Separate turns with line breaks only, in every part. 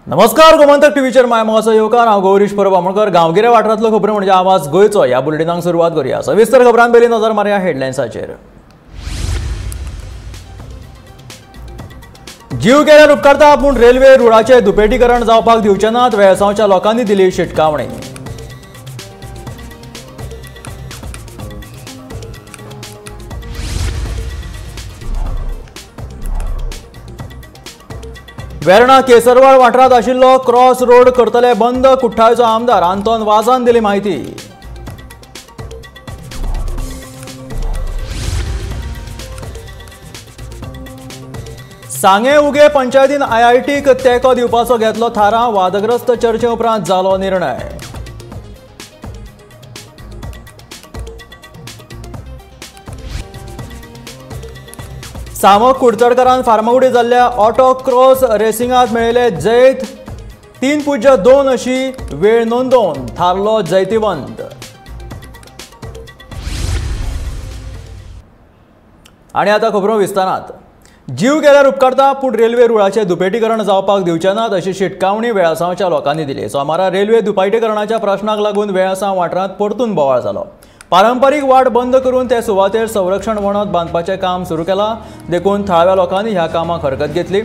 नमस्कार गोमंतक टीव्हीचेर my मोगाचो येवकार. हांव गौरीश परब आमोणकर. गांवगिऱ्या वाठारांतलो खबरो म्हणजे आवाज गोंयचो ह्या बुलेटिनाक सुरवात करूया. सविस्तर खबरां पयलीं नजर मारया हेडलायन्साचेर. जीव गेल्यार उपकारता पूण रेल्वे रुळाचें दुपेटीकरण जावपाक दिवचे नात, वेळसांवच्या लोकांनी दिली शिटकावणी. वेर्णा केसरवाड वाठारांत आशिल्लो क्रॉस रोड करतले बंद, कुठ्ठाळचो आमदार आंतोन वाजान दिली म्हायती. सांगें उगे पंचायतीन आयआयटीक तेंको दिवपाचो घेतलो थाराव, वादग्रस्त चर्चे उपरांत जालो निर्णय. सामक कुडचडकारान फार्मागुडी जाल्ल्या ऑटो क्रॉस रेसिंगांत मेळिल्ले जैत, 3-2 अशी वेळ नोंदोवन थारलो जैतिवंत. आनी आतां खबरो विस्तारांत. जीव गेल्यार उपकारता पूण रेल्वे रुळाचें दुपेटीकरण जावपाक दिवचे नात अशी शिटकावणी वेळसांवच्या लोकांनी दिली. सोमारा रेल्वे दुपेटीकरणाच्या प्रश्नाक लागून वेळसांव वाठारांत परतून बोवाळ जालो. पारंपारीक वाट बंद करून ते सुवातेर संरक्षण वणत बांदपाचें काम सुरू केलां, देखून थळाव्या लोकांनी ह्या कामाक हरकत घेतली.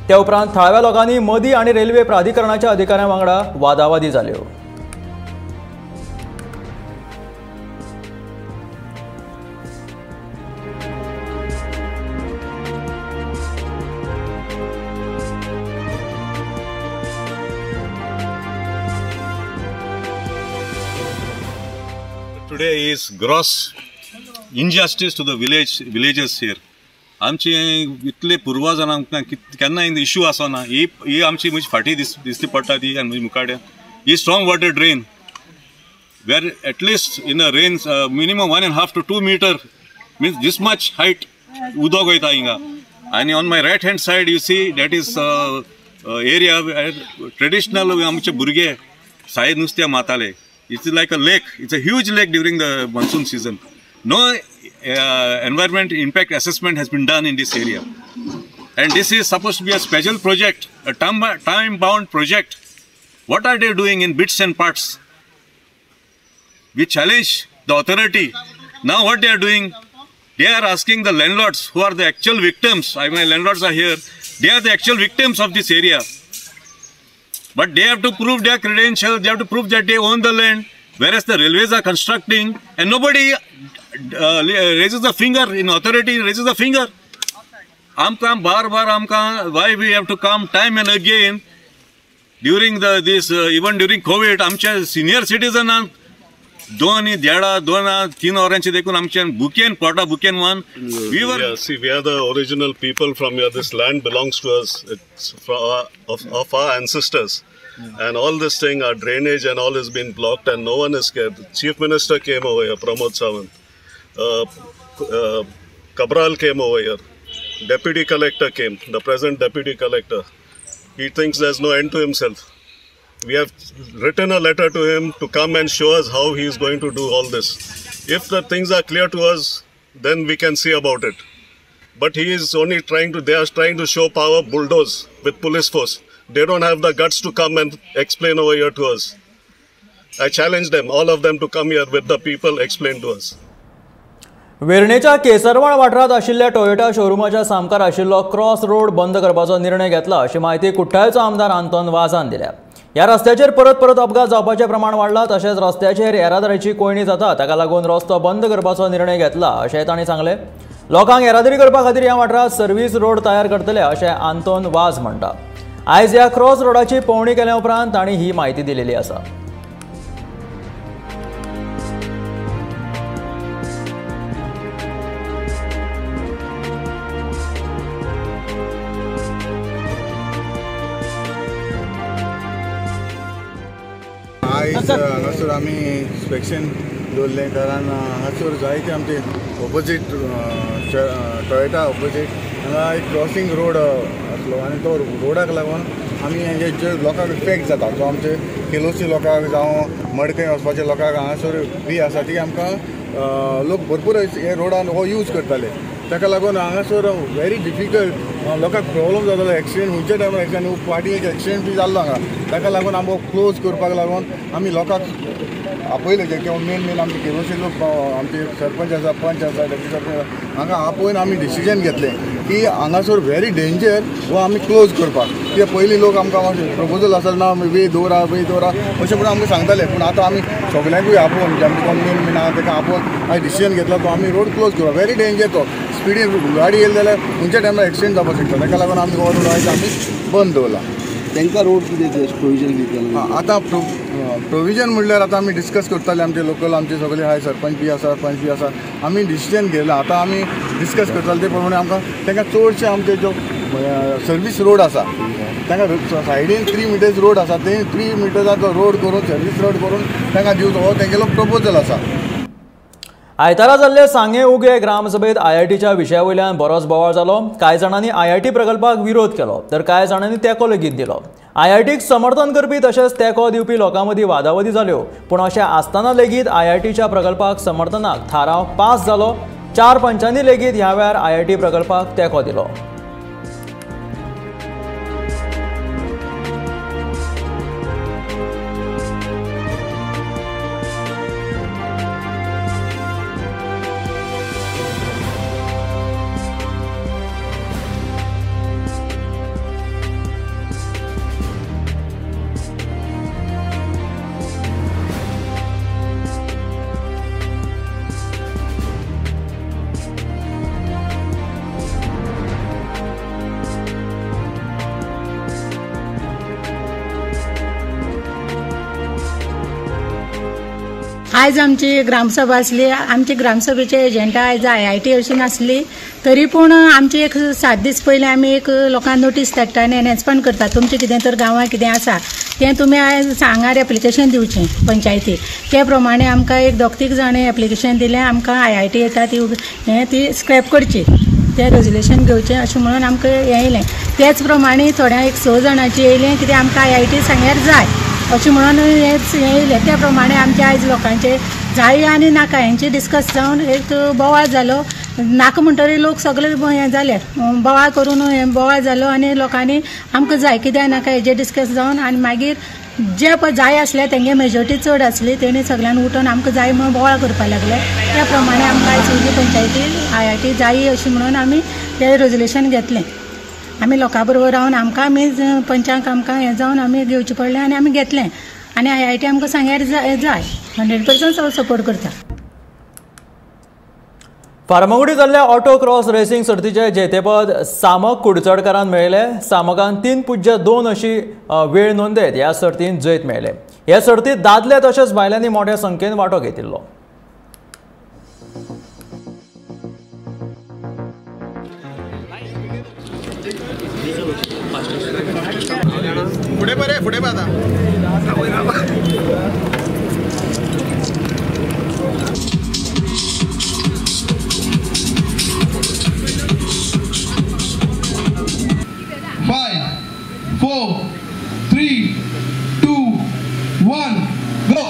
त्या उपरांत थळाव्या लोकांनी मदीं आनी रेल्वे प्राधिकरणाच्या अधिकाऱ्यां वांगडा वादावादी जाल्यो.
Today is gross injustice to the villagers here. आमचे इतले पूर्वजान आमकां केन्ना इश्यू आसना. ही ही आमची म्हणजे फाटी दिसती पडटा ती आनी मुखाड्या ही strong water drain where at least in a rain minimum 1.5 to 2 meter means this much height उदक वयता हिंगा. आनी on my right hand side you see that is area traditional आमचे भुरगे सायद नुस्त्या मारताले. It's like a lake. It's a huge lake during the monsoon season. No environment impact assessment has been done in this area. And this is supposed to be a special project, a time-bound project. What are they doing in bits and parts? We challenge the authority. Now what they are doing, they are asking the landlords who are the actual victims. I mean, landlords are here. They are the actual victims of this area. But they have to prove their credentials, they have to prove that they own the land, whereas the railways are constructing and nobody raises a finger, in authority raises a finger. Amka bar bar amka, why we have to come time and again during the this even during COVID, amcha senior citizen दोन देडा दोन तीन वरांचे देखून आमचे बुकेन पोटा बुकेन one. We were
yeah, see, we are the original people from here. This land belongs to us. It's of our ancestors. And all this thing, our drainage and all has been blocked and no one is scared. The Chief Minister came over here, Pramod Sawant. Cabral came over here. Deputy Collector came, the present Deputy Collector. He thinks there's no end to himself. We have written a letter to him to come and show us how he is going to do all this. If the things are clear to us, then we can see about it. But he is only trying to, they are trying to show power, bulldoze with police force. They don't have the guts to come and explain over here to us. I challenge them, all of them, to come here with the people, explain to us.
वेर्णेच्या केसरवाड वाठारांत आशिल्ल्या Toyota शोरुमाच्या सामकार आशिल्लो cross road बंद करपाचो निर्णय घेतला अशी म्हायती कुठ्ठाळचो आमदार आंतोन वाजान दिल्या. ह्या रस्त्याचेर परत परत अपघात जावपाचें प्रमाण वाडलां, तशेंच रस्त्याचेर येरादारीची कोंयडी जाता, ताका लागून रस्तो बंद करपाचो निर्णय घेतला अशें तांणी सांगलें. लोकांक येरादारी करपा खातीर ह्या वाठारांत सर्वीस रोड तयार करतले अशें आंतोन वाज म्हणटा. आयज ह्या क्रॉस रोडाची पळोवणी केल्या उपरांत तांणी ही म्हायती दिलेली आसा.
आयज हांगासर आमी इन्स्पेक्शन दवरलें कारण हांगासर जायते आमचे ओपोजीट टोयोटा ओपोजीट हांगा एक क्रॉसींग रोड आसलो आनी तो रोडाक लागून आमी हे जे लोकांक इफेक्ट जाता, जो आमचे केलोसी लोकांक जावं मडकय वचपाचे लोकांक हांगासर बी आसा ती आमकां लोक भरपूर हे रोडान हो यूज करताले. ताका लागून हांगासर व्हेरी डिफिकल्ट लोकांक प्रॉब्लम जातालो. एक्सिडेंट खंयच्या टायमार एक्सिडेंट फाटीं एक एक्सिडेंट बी जाल्लो हांगा. ताका लागून आमकां क्लोज करपाक लागून आमी लोकांक आपयले जे किंवा मेन मेन आमचे केरोसी लोक आमचे सरपंच आसा, पंच आसा, डेप्युटी सरपंच आसा, हांगा आपोवन आमी डिसिजन घेतलें की हांगासर व्हेरी डेंजर हो आमी क्लोज करपाक. कित्याक पयलीं लोक आमकां प्रपोजल आसलो ना वे दवरा वे दवरा अशें म्हणून आमकां सांगताले. पूण आतां आमी सगल्यांकूय आपोवन जे आमचे कोण मेन मेन आहा ताका आपोवन आमी डिसिजन घेतला तो आमी रोड क्लोज करपाक. व्हेरी डेंजर तो स्पिडीन गाडी येयली जाल्यार खंयच्या टायमार एक्सिडेंट जावपाक शकता. ताका लागून आमी हो रोड आयज आमी बंद दवरला.
तांकां रोड कितें प्रोविजन दितले?
आतां प्रोविजन म्हणल्यार आतां आमी डिस्कस करताले आमचे लोकल आमचे सगळे आहाय सरपंच बी आसा, पंच बी आसा, आमी डिसिजन घेतला. आतां आमी डिस्कस करताले ते प्रमाणे आमकां तांकां चडशे आमचे जो सर्वीस रोड आसा तांकां सायडीन 3 मिटर्स रोड आसा ते 3 मिटर्साचो रोड करून सर्वीस रोड करून तांकां दिवचो हो तेंगेलो प्रपोजल आसा.
आयतारा जाल्ले सांगे उगे ग्रामसभेत आयआयटीच्या विशया वयल्यान बरोच बोवाळ जालो. कांय जाणांनी आयआयटी प्रकल्पाक विरोध केलो तर कांय जाणांनी तेंको लेगीत दिलो. आयआयटीक समर्थन करपी तशेंच तेंको दिवपी लोकां मदीं वादावादी जाल्यो. पूण अशें आसतना लेगीत आयआयटीच्या प्रकल्पाक समर्थनाक थाराव पास जालो. 4 पंचांनी लेगीत ह्या वेळार आयआयटी प्रकल्पाक तेंको दिलो.
आयज आमची ग्रामसभा आसली. आमची ग्रामसभेचे एजेंडा आयज आयआयटी अशी नासली तरी पूण आमची एक 7 दीस पयलीं आमी एक लोकांक नोटीस धाडटा आनी एनाउन्समेंट करता तुमचें कितें तर गांवांत कितें आसा तें तुमी आयज हांगार एप्लिकेशन दिवचें पंचायतीक. ते प्रमाणे आमकां एक 2-3 जाणां एप्लिकेशन दिलें आमकां आयआयटी येता ती हें ती स्क्रॅप करची तें रेजोल्युशन घेवचें अशें म्हणून आमकां हें येयलें. तेच प्रमाणे थोड्या एक 6 जाणांचें येयलें कितें आमकां आयआयटी सांग्यार जाय अशें म्हणून हें येयलें. त्या प्रमाणे आमचे आयज लोकांचे जाय आनी नाका हेंचे डिस्कस जावन एक बोवाळ जालो. नाका म्हणटरी लोक सगळे हें जाले बोवाळ करून हें बोवाळ जालो आनी लोकांनी आमकां जाय कित्याक नाका हेजें डिस्कस जावन आनी मागीर जे पळय जाय आसले तेंगे मेजॉरिटी चड आसली तेणी सगळ्यांनी उठून आमकां जाय म्हणून बोवाळ करपाक लागले. त्या प्रमाणे आमकां आयज उगें पंचायती आयआयटी जायी अशें म्हणून आमी तें रेजोल्युशन घेतलें. आमी लोकां बरोबर रावन आमकां आमी पंचांक आमकां हें जावन आमी घेवचें पडलें आनी आमी घेतलें आनी आयआयटी आमकां सांग्यार जाय 100% सपोर्ट करता.
फार्मागुडी जाल्ल्या ऑटो क्रॉस रेसिंग सर्तीचें जेतेपद सामक कुडचडकारान मेळयलें. सामकान 3-0-2 अशी वेळ नोंदयत ह्या सर्तींत जैत मेळयलें. ह्या सर्तींत दादले तशेंच बायलांनी मोठ्या संख्येन वांटो घेतिल्लो.
Five, four, three, two, one, go!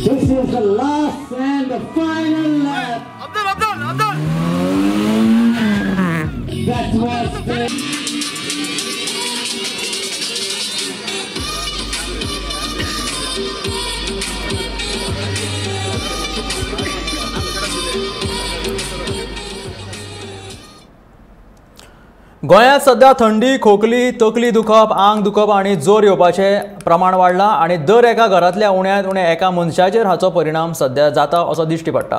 This is the last and the final lap.
Abdul, Abdul, Abdul.
That was the
गोंयांत सध्या थंडी, खोकली, तकली दुखप, आंग दुखप आनी जोर येवपाचें प्रमाण वाडलां आनी दर एका घरांतल्या उण्यांत उण्या एका मनशाचेर हाचो परिणाम सध्या जाता असो दिश्टी पडटा.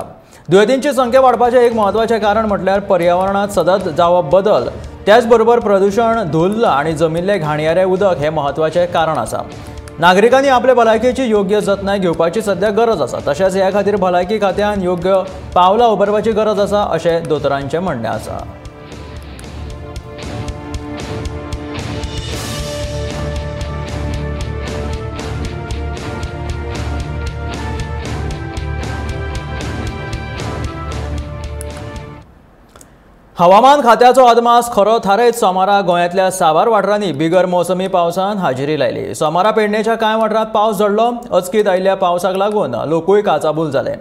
दुयेंतींची संख्या वाडपाचें एक म्हत्वाचें कारण म्हटल्यार पर्यावरणांत सतत जावप बदल त्याच बरोबर प्रदूषण, धुल्ल आनी जमिल्ले घाणयारे उदक हे म्हत्वाचें कारण आसा. नागरिकांनी आपले भलायकेची योग्य जतनाय घेवपाची सध्या गरज आसा. तशेंच ह्या खातीर भलायकी खात्यान योग्य पावलां उबारपाची गरज आसा अशें दोतोरांचें म्हणणें आसा. हवामान खात्याचो अदमास खरो थारयत सोमारा गोंयांतल्या साबार वाठारांनी बिगर मोसमी पावसान हाजेरी लायली. सोमारा पेडणेच्या कांय वाठारांत पावस झडलो. अचकीत आयिल्ल्या पावसाक लागून लोकूय काचाबूल जाले.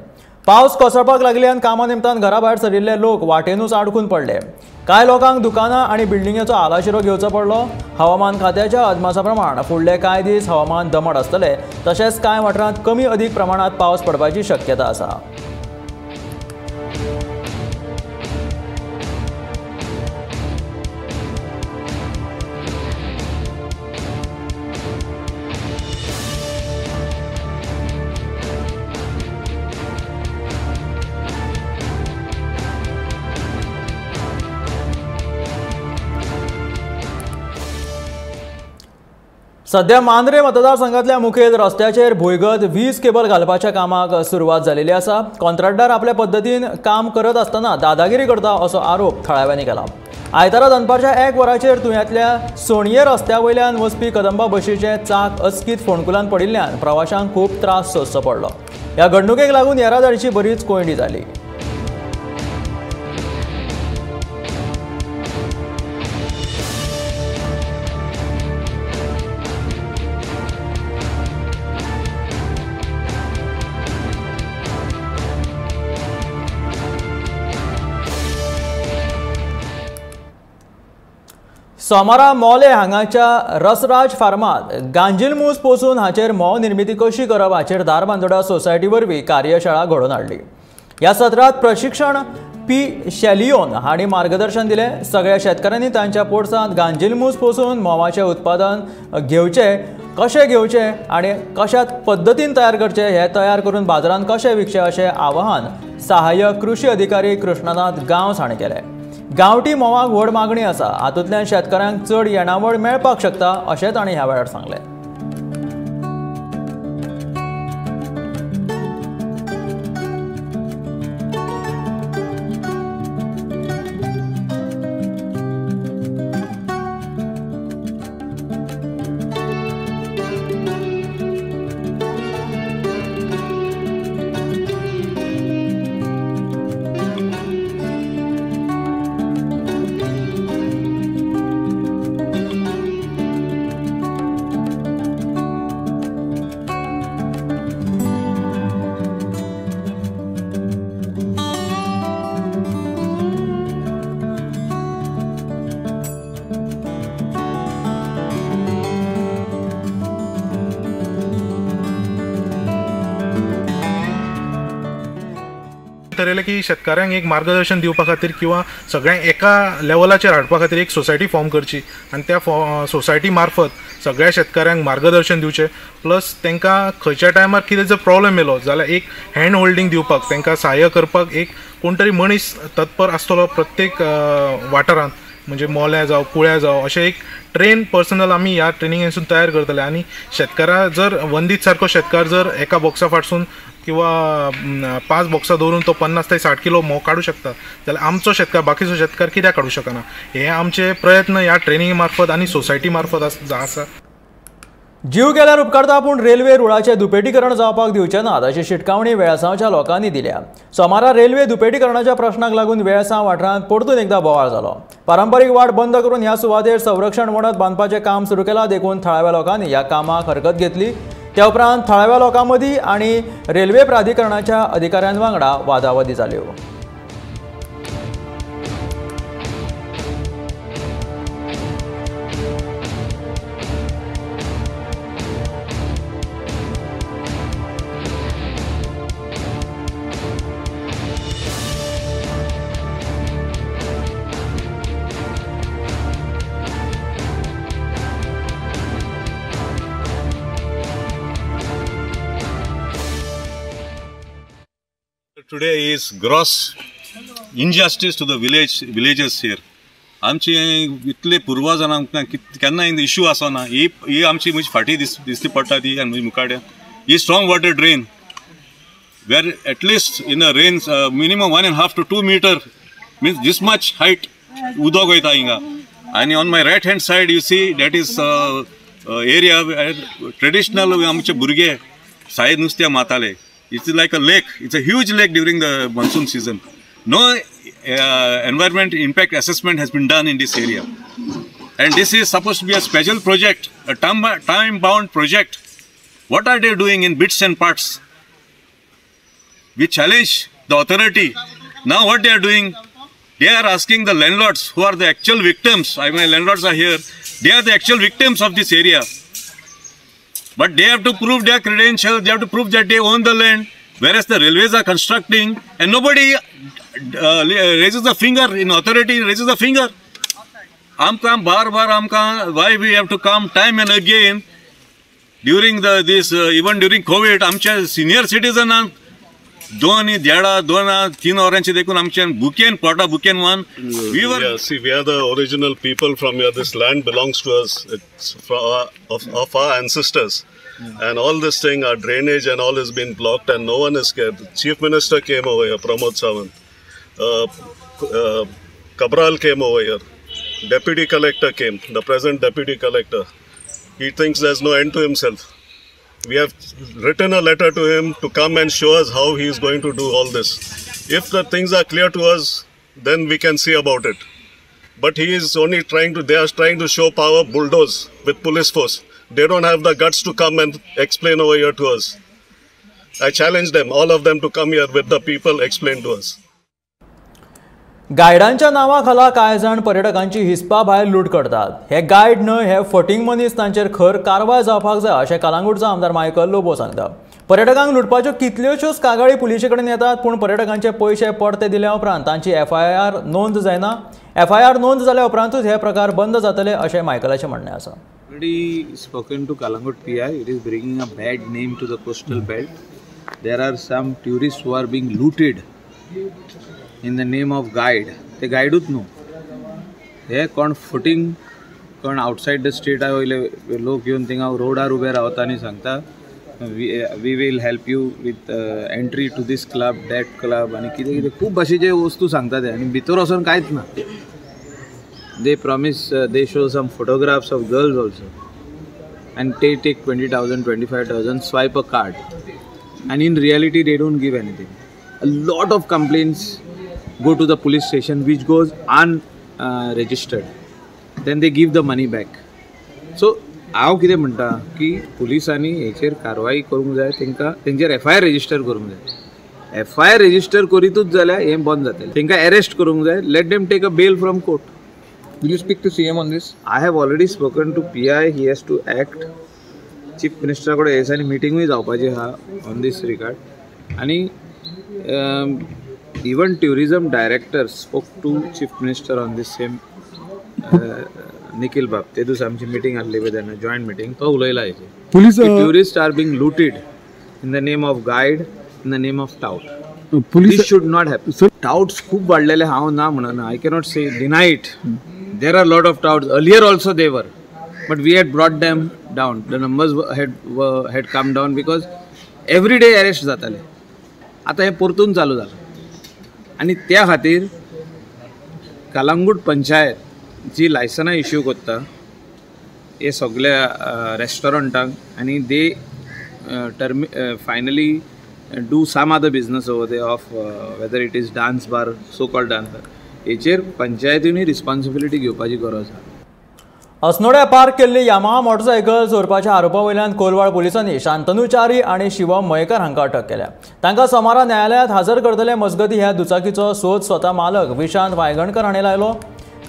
पावस कोसळपाक लागिल्ल्यान कामा निमतान घरा भायर सरिल्ले लोक वाटेनूच आडकून पडले. कांय लोकांक दुकानां आनी बिल्डिंगेचो आलाशिरो घेवचो पडलो. हवामान खात्याच्या अदमासा प्रमाण फुडले कांय दीस हवामान दमट आसतलें. तशेंच कांय वाठारांत कमी अदीक प्रमाणांत पावस पडपाची शक्यता आसा. सध्या मांद्रे मतदारसंघातल्या मुखेल रस्त्याचेर भुंयगत वीज केबल घालपाच्या कामाक सुरवात जालेली आसा. कॉन्ट्रॅक्टर आपल्या पद्दतीन काम करत आसतना दादागिरी करता असो आरोप थळाव्यांनी केला. आयतारा दनपारच्या 1 वराचेर तुयांतल्या सोणये रस्त्या वयल्यान वचपी कदंबा बशीचें चाक अचकीत फोंडकुलान पडिल्ल्यान प्रवाशांक खूब त्रास सोंसचो पडलो. ह्या घडणुकेक लागून येरादारीची बरीच कोंयडी जाली. सोमारा मोले हांगाच्या रसराज फार्मांत गांजीलमूस पोसून हाचेर म्होंव निर्मिती कशी करप हाचेर धारबांदोडा सोसायटी वरवीं कार्यशाळा घडोवन हाडली. ह्या सत्रांत प्रशिक्षण पी शेलियोन हांणी मार्गदर्शन दिलें. सगळ्या शेतकारांनी तांच्या पोरसांत गांजीलमूस पोसून म्होंवाचें उत्पादन घेवचें, कशें घेवचें आनी कशा पद्दतीन तयार करचें, हें तयार करून बाजारांत कशें विकचें अशें आवाहन सहाय्यक कृशी अधिकारी कृष्णनाथ गांवस हांणी केलें. गांवठी म्होंवाक व्हड मागणी आसा, हातूंतल्यान शेतकारांक चड येणावळ मेळपाक शकता अशें तांणी ह्या वेळार सांगलें.
ठरयलें की शेतकाऱ्यांक एक मार्गदर्शन दिवपा खातीर किंवा सगळ्यांक एका लेवलाचेर हाडपा खातीर एक सोसायटी फॉर्म करची आनी त्या सोसायटी मार्फत सगळ्या शेतकाऱ्यांक मार्गदर्शन दिवचें, प्लस तांकां खंयच्या टायमार कितें जर प्रॉब्लम येयलो जाल्यार एक हँड होल्डींग दिवपाक, तांकां सहाय्य करपाक एक कोण तरी मनीस तत्पर आसतलो प्रत्येक वाठारांत, म्हणजे मोल्या जावं कुळ्या जावं अशें एक ट्रेन पर्सनल आमी ह्या ट्रेनिंगासून तयार करतले. आनी शेतकारा जर वंदीत सारको शेतकार जर एका बॉक्सा फाटसून किंवा 5 बॉक्सां दवरून तो 50 ते 60 किलो म्होंव काडूं शकता जाल्यार आमचो शेतकार, बाकीचो शेतकार कित्याक काडूं शकना? हे आमचे प्रयत्न ह्या ट्रेनिंग मार्फत आनी सोसायटी मार्फत आसा.
जीव गेल्यार उपकारता पूण रेल्वे रुळाचें दुपेटीकरण जावपाक दिवचें ना अशी शिटकावणी वेळसांवच्या लोकांनी दिल्या. सोमारा रेल्वे दुपेटीकरणाच्या प्रश्नाक लागून वेळसांव वाठारांत परतून एकदा बोवाळ जालो. पारंपारीक वाट बंद करून ह्या सुवातेर संरक्षण वणत बांदपाचें काम सुरू केलां देखून थळाव्या लोकांनी ह्या कामाक हरकत घेतली. त्या उपरांत थळाव्या लोकां मदीं आनी रेल्वे प्राधिकरणाच्या अधिकाऱ्यां वांगडा वादावादी जाल्यो.
Today is gross injustice to the villagers here. आमची इतले पुर्वजान आमकां केन्ना इशू आसना. ही ही आमची म्हणजे फाटी दिसती पडटा ती आनी म्हणजे मुखाड्या ही strong water drain where at least in a rain minimum 1.5 to 2 meter means this much height उदक वयता हिंगा. आनी on my right hand side you see that is area traditional आमचे भुरगे सायद नुस्त्या मारताले. It's like a lake, it's a huge lake during the monsoon season. No environment impact assessment has been done in this area, and this is supposed to be a special project, a time bound project. What are they doing in bits and parts? We challenge the authority. Now what they are doing, they are asking the landlords who are the actual victims. I mean, landlords are here, they are the actual victims of this area, but they have to prove their credentials, they have to prove that they own the land, whereas the railways are constructing and nobody raises a finger in authority, raises a finger. Amka bar bar amka, why we have to come time and again during the this even during COVID, amcha senior citizen दोन देडा दोन तीन वरांचे देखून आमचे बुकेन पोटा बुकेन one. We were,
yeah, see, we are the original people from here. This land belongs to us. It's of our ancestors. And all this thing, our drainage and all has been blocked and no one is scared. The Chief Minister came over here, Pramod Sawant. Cabral came over here. Deputy Collector came, the present Deputy Collector. He thinks there's no end to himself. We have written a letter to him to come and show us how he is going to do all this. If the things are clear to us, then we can see about it. But he is only trying to, they are trying to show power, bulldoze with police force. They don't have the guts to come and explain over here to us. I challenge them, all of them, to come here with the people, explain to us.
गायडांच्या नांवा खाला कांय जाण पर्यटकांची हिसपा भायर लूट करतात. हे guide न्हय, हे फटींग मनीस, तांचेर खर कारवाय जावपाक जाय अशें कलांगूटचो आमदार मायकल लोबो सांगता. पर्यटकांक लुटपाच्यो कितल्योश्योच कागाळी पुलिशे कडेन येतात, पूण पर्यटकांचे पयशे परते दिल्या उपरांत तांची एफआयआर नोंद जायना. एफआयआर नोंद जाल्या उपरांतूच हे प्रकार बंद जातले अशें मायकलाचें म्हणणें आसा.
Already spoken to Calangute PI. It is bringing a bad name to the coastal belt. There are some tourists who are being looted in the name of guide. ते गायडूच न्हू, हे कोण फटींग, कोण आउटसायड the स्टेटा वयले लोक येवन थिंगा रोडार उबे रावता आनी सांगता we will help you with entry to this club, that club, आनी कितें कितें खूब भाशेचे वस्तू सांगता ते आनी भितर वचोन कांयच ना. They promise, they show some photographs of girls also and they take 20,000, 25,000, swipe a card, and in reality they don't give anything. A lot of complaints go to the police station which goes unregistered. Then they give the money back. So हांव कितें म्हणटा की पुलिसांनी हेचेर कारवाई करूंक जाय, तांकां तेंचेर एफआयआर रजिस्टर करूंक जाय. एफआयआर रजिस्टर करीतूच जाल्यार हें बंद जातलें. तांकां एरेस्ट करूंक जाय. Let them take a bail from court.
Will you speak to CM on this?
I have already spoken to PI. He has to act. Chief Minister कडेन हे दिसांनी मिटींगूय जावपाची आहा on this regard. आनी even tourism director spoke to Chief Minister on this same Nikhil बाब. ते दिसा आमची मिटींग आसली पळय तेन्ना जॉयंट मिटींग, तो उलयला हेचेर.
Police
tourist are being looted in the name of guide, in the name of tout.
Police
this should not happen. Touts खूब वाडलेले, हांव ना म्हणना, I cannot say deny it. There are lot of touts. Earlier also they were, but we had brought them down. The numbers had come down because every day arrest जाताले. आतां हें परतून चालू जालां आनी त्या खातीर कलांगूट पंचायत जी लायसनां इश्यू करता हे सगळ्या रेस्टॉरंटांक, आनी they finally do some other business over there of whether it is dance bar, so called dance bar, हेचेर पंचायतीनूय रिस्पॉन्सिबिलिटी घेवपाची गरज आसा.
अस्नोड्या पार्क केल्ली यामाहा मोटरसायकल चोरपाच्या आरोपा वयल्यान कोलवाळ पोलिसांनी शांतनू च्यारी आनी शिवम मयेकर हांकां अटक केल्या. तांकां सोमारा न्यायालयांत हजर करतले. मजगतीं ह्या दुचाकीचो सोद स्वता मालक विशांत वायगणकर हाणें लायलो.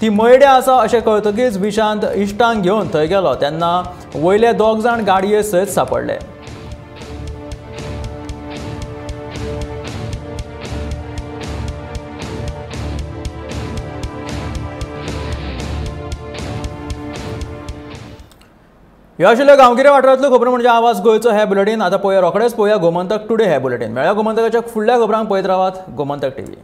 ती मयड्या आसा अशें कळतकीच विशांत इश्टांक घेवन थंय गेलो तेन्ना वयले दोग जाण गाडये सयत सांपडले. ह्यो आशिल्ल्यो गांवगिऱ्या वाठारांतल्यो खबरो म्हणजे आवाज गोंयचो हे बुलेटीन. आतां पळोवया रोखडेच पळोवया गोमंतक टुडे हे बुलेटीन. मेळ्या गोमंतकाच्या फुडल्या खबरांक पळयत रावात गोमंतक टीव्ही.